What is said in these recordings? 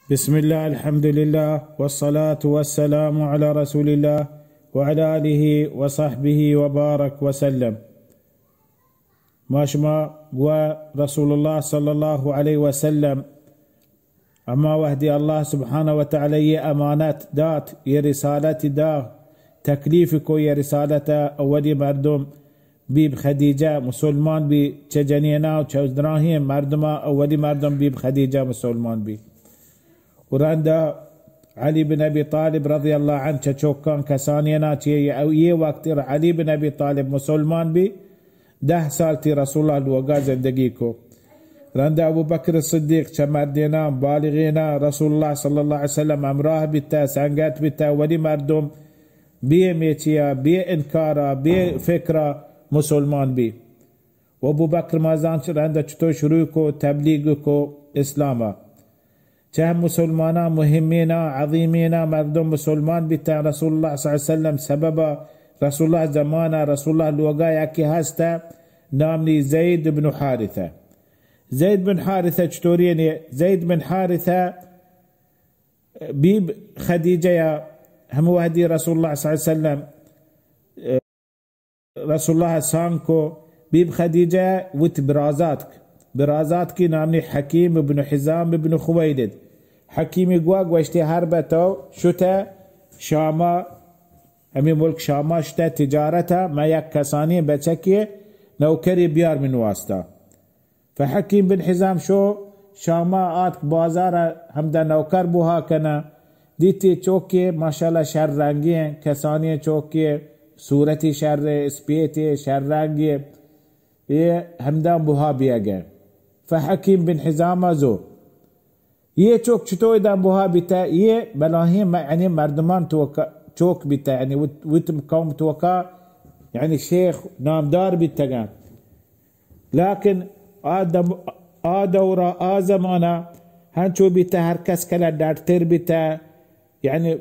بسم الله، الحمد لله، والصلاة والسلام على رسول الله وعلى آله وصحبه وبارك وسلم. ما شما گوا رسول الله صلى الله عليه وسلم، اما وهدي الله سبحانه وتعالى يه امانت دات، يه رسالت دا، تکلیف کو يه رسالت، اولی مردم بیب خدیجہ مسلمان بی، چہ جنینا و چہ دراہیں مردما اولی مردم بیب خدیجہ مسلمان بی. و رندا علی بن ابی طالب رضی اللہ عنہ چہ چوکاں کسانینا چہ یہ وقت علی بن ابی طالب مسلمان بی، دہ سال تی رسول اللہ لوگا زندگی کو. رندا ابو بکر صدیق چہ مردینا بالغینا رسول اللہ صلی اللہ علیہ وسلم ہمراہ بیتا، سنگت بیتا، ولی مردم بے میچیا، بے انکارا، بے فکرا مسلمان بی. و ابو بکر ما زان چ-، رند چطور شروع کو تبلیغ کو اسلام ء. چہ مسلماناں مہمینا عظیمینا مردم مسلمان بیتن رسول اللہ صلی اللہ علیہ وسلم سببا. رسول اللہ زمانہ رسول اللہ لوگا یکی ہست نامنی زید بن حارثہ. زید بن حارثہ چطوری نے؟ زید بن حارثہ بیب خدیجہ یا ہم وحدی رسول اللہ صلی اللہ علیہ وسلم رسول اللہ سانگ کو، بیب خدیجہ وت برازاتک، برازاتکی نامی حکیم ابن حزام ابن خویلد. حکیمی گوا گوشتی ہر بہ تو شتہ شاما، ہمیں ملک شاما شتہ تجارتا، ما یک کسانی بچکی نوکری بیار من واسطہ. فحکیم بن حزام شو شاما آتک بازار ہمدا نوکر بوہا کنا. دیتی چوکے ماشاءاللہ شر رنگی ہیں، کسانی چوکے صورتی شر ہے، اسپیتی شر رنگی ہے. یہ ہمدا بوہا بیگے. فحکیم بن حزام زو یہ چوک چطور داں بوہا بیتا، یہ بلاہیں م-، یعنی مردمان توکا چوک بیتا، یعنی وت-، وت قوم توکا یعنی شیخ نامدار بیتگن. لیکن آ دم-، آ دورا، آ زمانہ ہنچو بیتا، ہر کس کلا ڈرتر بیتا، یعنی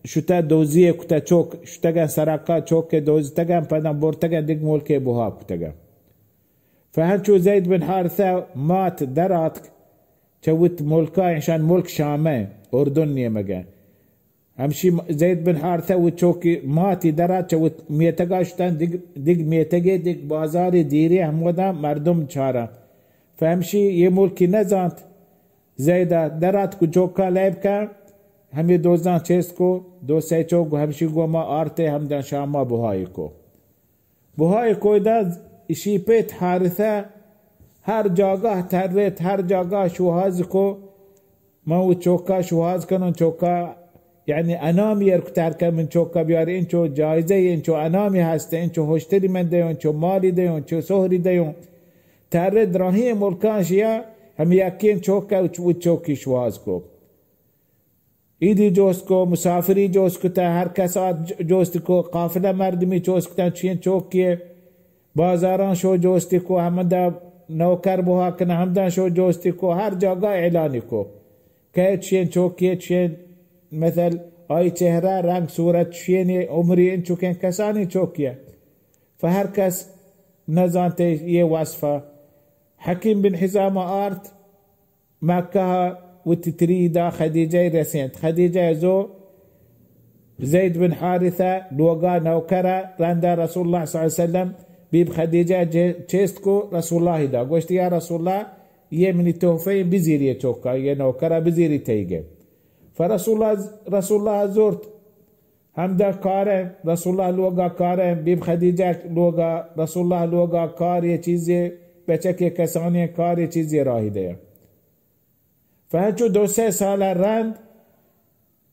شتا دوزی کتا چوک، شتگن سرکا چوک دوزتگن، پدا برتگن دگ ملک بوہا کتگن. فہنچو زید بن حارثہ مات دراتک چہ وت ملکا، ایشان ملک شامہ، اردن نیمگہ. ہمشی م-، زید بن حارثہ وت چوکی ماتی درا چہ وت میتگا شتن، دگ، دگ میتگے، دگ بازاری دیرے ہمودا مردم چارا. فہمشی یہ ملکی نزانت. زیدا درات کو چوکا لیب کا، ہمیں دوزاں چیست کو، دو سے چوک گو ہمشی گو ما آرتے ہمدن شاما بہائی کو. بہائے کوئدہ اشی پیت حارثہ ہر جاگہ ترت، ہر جاگہ شوہاز کو. من و چوکا شوہاز کنوں، چوکا یعنی انامی ارکتر کن، من چوکا بیاری، انچو جائزہ، انچو انامی ہست، انچو ہشتری من دیوں، انچو مالی دیوں، انچو سہری دیوں. ترت دراہیں ملکان شیا، ہم یکین چوکا و چوکی شوہاز کو. عیدی جوست کو، مسافری جوست کتا، ہر کس آت ج-، جوست کو، قافلہ مردمی جوست کتا، چین چوکی بازاراں شو جوستی کو، ہمدا نوکر بہا کنا، ہمدا شو جوستی کو، ہر جاگہ اعلانی کو کہ چین چوکی، چین مثل آئی چہرہ رنگ صورت چین عمری انچکیں کسانی چوکیہ. فہر کس نزانتے یہ وصفہ. حکیم بن حزام آرت، مکہ ء وتی تری دا خدیجہ ء رسینت. خدیجہ ء زو زید بن حارثہ لوگا نوکر ء رندا رسول اللہ صلی اللہ علیہ وسلم بیب خدیجہ ء چیست کو رسول اللہ دا گوشت، یا رسول اللہ، یہ منی تحفہ بزیری چوکا، یہ نوکر ء بزیری تیگے. فرسول اللہ، رسول اللہ زورت، ہمدا کاریں، رسول اللہ لوگا کاریں، بیب خدیجہ لوگا، رسول اللہ لوگا کار یہ چیزے، بچکے کسانی کار یہ چیزے راہی دے. فہنچو دو سے سال رند،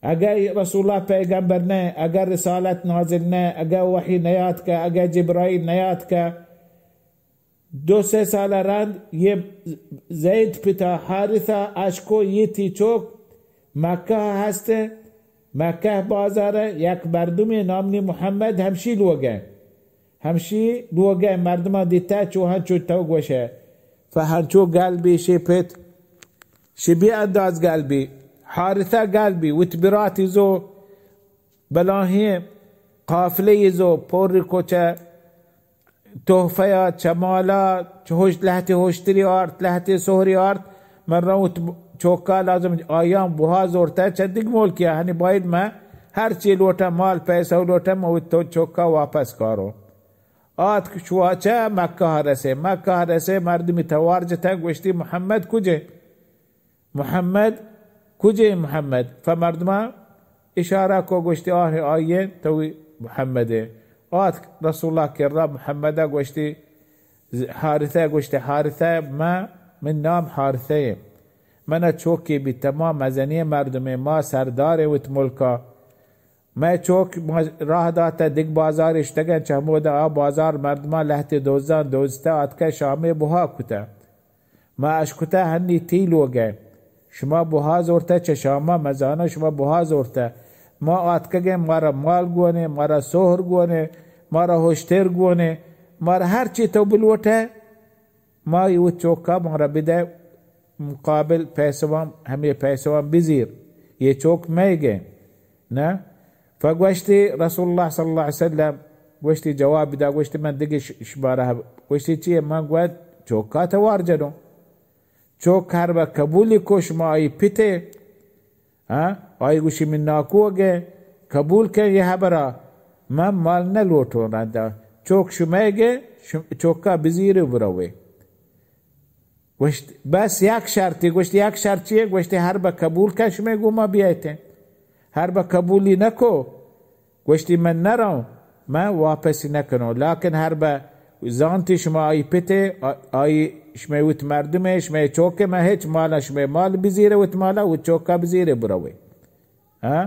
اگر رسول اللہ پیغمبر نہ، اگر رسالت نازل نہ، اگر وحی نیات کا، اگر جبرائیل نیات کا، دو سے سال رند یہ زید پتا حارثہ اشکو یہ تی چوک مکہ ہست، مکہ بازار یک مردمی نامنی محمد ہمشی لوگے، ہمشی لوگے مردمان دیتا چو ہنچو تو گوشے. فہنچو گل بی شی پت، شی بی انداز گل بی، حارثہ گل بی، وت براتی زو بلاہیں قافلے زو پوری کو چہ تحفہ ء چہ مالا، چہ ہشت لہتے ہشتری آرت، لہتے سہری آرت، من روت چوکا لازم آیاں بہا زورتہ چہ دگ ملکیا، ہنی باید من ہر چی لوٹم، مال پیسہ لوٹم، من وت تو چوکا واپس کارو۔ آتک چوچہ مکہ رسے، مکہ رسے مردمی توار جتہ، گوشتی محمد کجے؟ محمد کجے؟ محمد؟ فمردماں اشارہ کو، گوشتی آہ آئیے تو محمد۔ آتک رسول اللہ کرا محمد گوشتی، حارثہ گوشتی، حارثہ من، من نام حارثہ ایں۔ من چوکی بیتہ، ما مزنی مردمیں، ما سردار وت ملکا۔ مئے چوک ما راہ داتہ دگ بازار اشتگن، چہ ہمودا آ بازار مردماں لہتے دوزاں دوزتہ آتکہ شامے بہا کتہ۔ ما اشکتہ ہنی تی لوگئے۔ شما بہا زورتہ چہ شاما، مزانہ شما بہا زورتہ۔ ما آتکگیں، مارا مال گونے، مارا سہر گونے، مارا ہشتر گونے، مارا ہر چی تو بلوٹہ۔ ما اے وت چوکا مارا بدئے، مقابل پیسوان، ہمے پیسوان بزیر، اے چوک مئیگیں، نہ؟ فگوشتی رسول اللہ صلی اللہ علیہ وسلم، گوشتی جواب بدا، گوشتی من دگہ ش-، شمارا ہب-، گوشتی چیے؟ من گوشت چوکا توار جنو۔ چوک ہر بہ قبولی کو، شما آئی پتے، ہاں؟ آئی گوشی من ناکوگے، قبول کن یہ حبرا، من مال نہ لوٹوں رندا۔ چوک شمئیگے، شم-، چوکا بزیرے بروے۔ گوشت بس یک شرطی۔ گوشت یک شرط چیے؟ گوشتی ہر بہ قبول کن شمئے گوما بیایتے۔ ہر بہ قبولی نکو، گوشتی من نروں، من واپسی نکنوں، لیکن ہر بہ زانتی شما آئی پتے، آ-، آئی شمئے وت مردمے، شمئے چوکے، من ہچ مالا، شمئے مال بزیرے وت مالا، وت چوکا بزیرے بروے۔ ہاں؟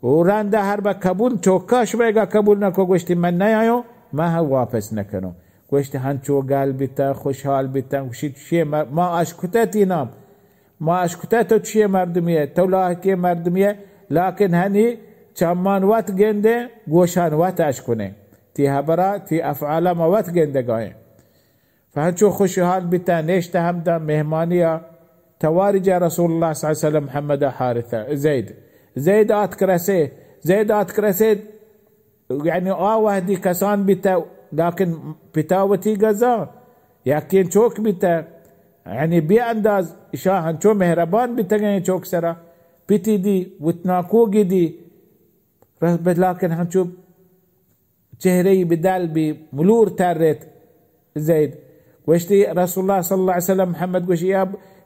او رندا ہر بہ قبول، چوکا شمئیگا قبول نکو، گوشتی من نیایوں، من ہم واپس نکنوں۔ گوشتی ہنچو گل بیتہ، خوشحال بیتہ، گوشی چیے ما، ما اشکتہ تی نام، ما اشکتہ تو چیے مردمی ئے، تو لاحقی مردمی ئے، لیکن ہنی چمان وت گندے، گوشان وت اشکنے، تی حبرا، تی افعالا ما وت گندگائیں۔ فہنچو خوشحال بیتہ، نشتہ ہمدا مہمانیا۔ تواری جا رسول اللہ صلی اللہ علیہ وسلم محمد حارثہ، زید۔ زید آتک رسے، زید آتک رسے، یعنی آ وہدی کسان بیتہ، لیکن پتا وتی گزا، یکین چوک بیتہ، یعنی بے انداز اشا ہنچو مہربان بیتگیں چوک سرا، پتی دی، وت ناکوگی دی، رس-، لیکن ہنچو چہرہ ای بدل بی، ملور ترت۔ زید گوشتی، رسول اللہ صلی اللہ علیہ وسلم محمد گوشی، یا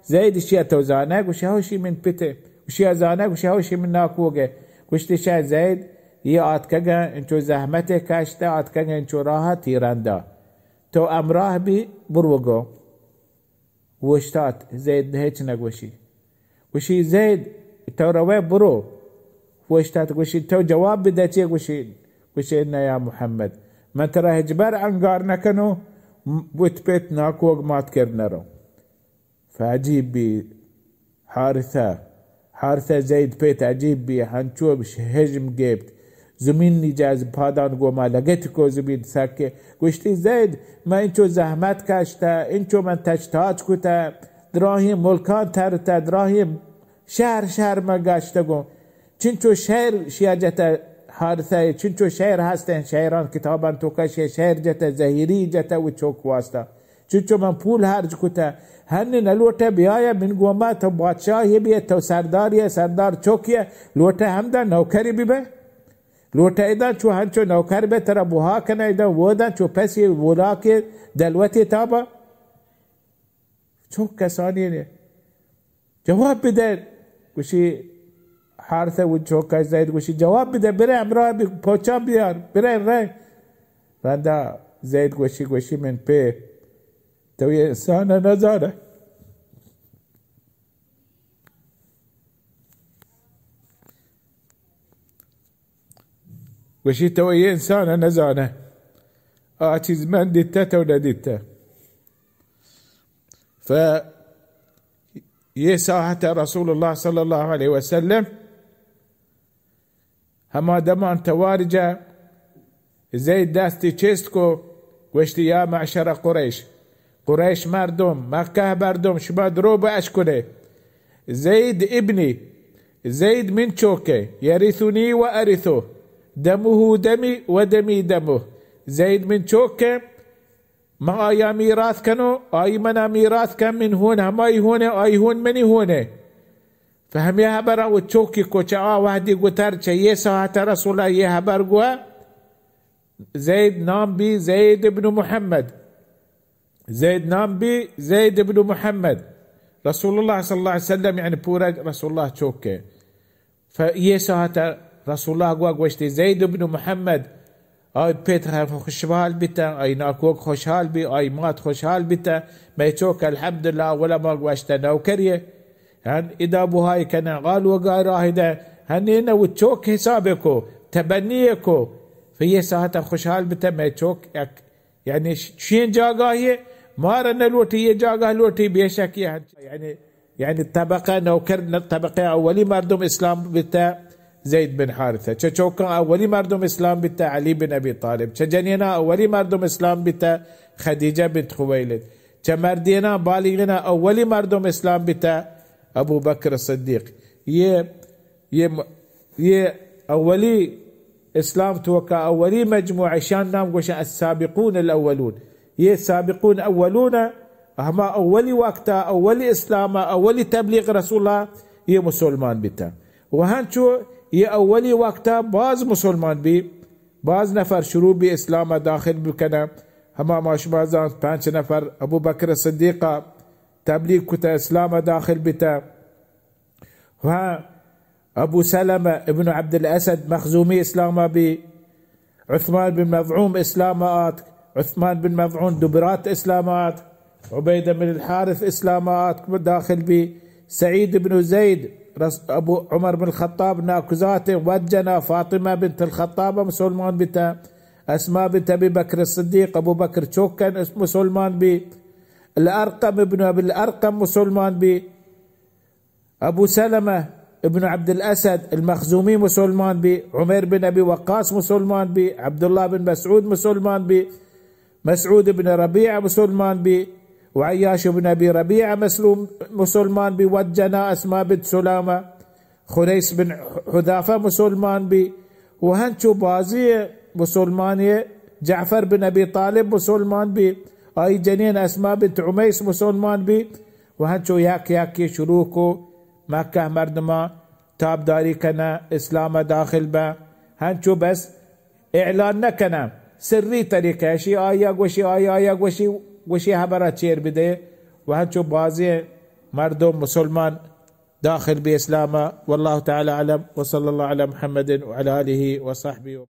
زید، اشیا تو زانہ؟ گوشی، ہوشی من پتے۔ اشیا زانہ؟ گوشی، ہوشی من ناکوگے۔ گوشتی، شاید زید، یہ آتکگا انچو زحمت کشتہ، آتکگا انچو راہ تیرندا۔ تو امراہ بی، بروگو۔ اوشتات، زید ہچ نہ گوشی۔ گوشی، زید، تو روئے برو۔ اوشتات، گوشی، تو جواب بدہ چے؟ گوشی، گوشی، نہ یا محمد، من ترا ہچبر انگار نہ کنوں، م-، وت پت ناکوگ مات کر نہ رو۔ فعجیب بی حارثہ۔ حارثہ زید پت عجیب بی، ہنچو ہژم گپت۔ زمینی جا پادان گوما لگت کو زمین سکے۔ گوشتی، زید، من انچو زحمت کشتہ، انچو من تچ تاچ کتہ، دراہیں ملکان ترتہ، دراہیں شہر شہر من گشتگوں۔ چنچو شعر شیا جتہ حارثہ، چنچو شعر ہستیں، شعران کتابان توکا شیا شعر جتہ، زہیری جتہ و چوک واسطہ۔ چنچو من پول ہرج کتہ، ہنی نلوٹہ بیایہ من گوما، تو بادشاہی بیئے، تو سرداری ئے، سردار چوکی ئے، لوٹہ ہمدا نوکری ببئے؟ لوٹہ ادا چو ہنچو نوکر بئے، ترا بہا کنہ ادا ودا چو پسی ولاکے دلوتے تابا؟ چوک کسانی نے جواب بدئے۔ گوشی، حارثہ و چوکا زید گوشی، جواب بدئے، برے ہمراہ بی، پوچاں بیار، برے رئے۔ رندا زید گوشی، گوشی، من پہ تو یہ انسان نزانہ۔ گوشی، تو یہ انسان نزانہ۔ آ چیز من دیتہ، تو ندیتہ۔ ف یہ ساعت رسول اللہ صلی اللہ علیہ وسلم ہما دمان توار جا زید دستی چست کو، گوشتی، یا معشر قریش، قریش مردم، مکہ مردم، شما درو بہ اشکنے۔ زید ابنی، زید من چوکے، یرثنی و ارثہ، دمہ دمی و دمی دمہ۔ زید من چوکے، من آیا میراث کنوں، آئی منا میراث کن، من ہون ہمائی ہونے، آئی ہون منی ہونے۔ فہمی حبر و چوکی کو چہ آ وحدی گوتر چہ یہ ساعت رسول اللہ یہ حبر گوا زید نام بی زید ابن محمد، زید نام بی زید ابن محمد، رسول اللہ صلی اللہ علیہ وسلم، یعنی پورا رسول اللہ چوک کے. فیہ ساعت رسول اللہ گوا گوشتی زید ابن محمد، آئی پت خوشحال بیتا، آئی ناکوک خوشحال بی، آئی مات خوشحال بیتا، مئے چوک الحمدللہ اولا ما گوشتا نوکریے. ہن ادا بوہائی کنا غال وگا راہ دا، ہن اینا و چوک حساب کو، تبنی کو، فیہ ساعت خوشحال بیتا مئے چوک یک یعنی ش-، شین جاگاہی مارا نہ لوٹی، یہ جاگاہ لوٹی، بے شک یہ ہنچ-، یعنی، یعنی طبقہ نوکر ن-، طبقہ اولی مردم اسلام بیتا زید بن حارثہ. چہ چوکاں اولی مردم اسلام بیتا علی بن ابی طالب. چہ جنینا اولی مردم اسلام بیتا خدیجہ بنت خویلد. چہ مردینا بالغینا اولی مردم اسلام بیتا ابو بکر صدیق. یہ، یہ م-، یہ اولی اسلام توکا اولی مجموعہ، شان نام گوشن السابقون الاولون. یہ سابقون اولون، ہما اولی وقتا، اولی اسلام، اولی تبلیغ رسول اللہ، یہ مسلمان بیتا. و ہنچو یہ اولی وقتا باز مسلمان بی، باز نفر شروع بی اسلام داخل بکنن. ہما ما شما زان پنچ نفر ابو بکر صدیقا تبلیغ کتا، اسلام داخل بیتا. و ابو سلمہ ابن عبد الاسد مخزومی اسلام بی، عثمان بن مظعون اسلام آت، عثمان بن مظعون دبرات اسلام آت، عبیدہ بن الحارث اسلام آت داخل بی، سعید بن زید رس-، ابو عمر بن الخطاب ناکوزات وجنا فاطمہ بنت الخطاب مسلمان بیتا، اسماء بنت ابی بکر الصدیق ابو بکر چوکن مسلمان بی، الارقم ابن ابی الارقم مسلمان بی، ابو سلمہ ابن عبد الاسد المخزومی مسلمان بی، عمیر بن ابی وقاص مسلمان بی، عبداللہ بن مسعود مسلمان بی، مسعود بن ربیعہ مسلمان بی، و عیاش بن ابی ربیعہ مسلوم، مسلمان بی، وجنا اسماء بنت سلامہ، خنیس بن حذافہ مسلمان بی، و ہنچو بازی مسلمانی، جعفر بن ابی طالب مسلمان بی، آئی جنین اسماء بنت عمیس مسلمان بی، و ہنچو یک یکی شروع کو مکہ مردماں تابداری کنن، اسلام داخل بن، ہنچو بس اعلان نہ کنن، سری طریقہ اشی آیا گوشی، آیا، آیا گوشی، گوشی حبرہ چیر بدے، و ہنچو بازی مردم مسلمان داخل بی اسلام. واللہ تعالی اعلم، وصلی اللہ علی محمد وعلی آلہ وصحبہ.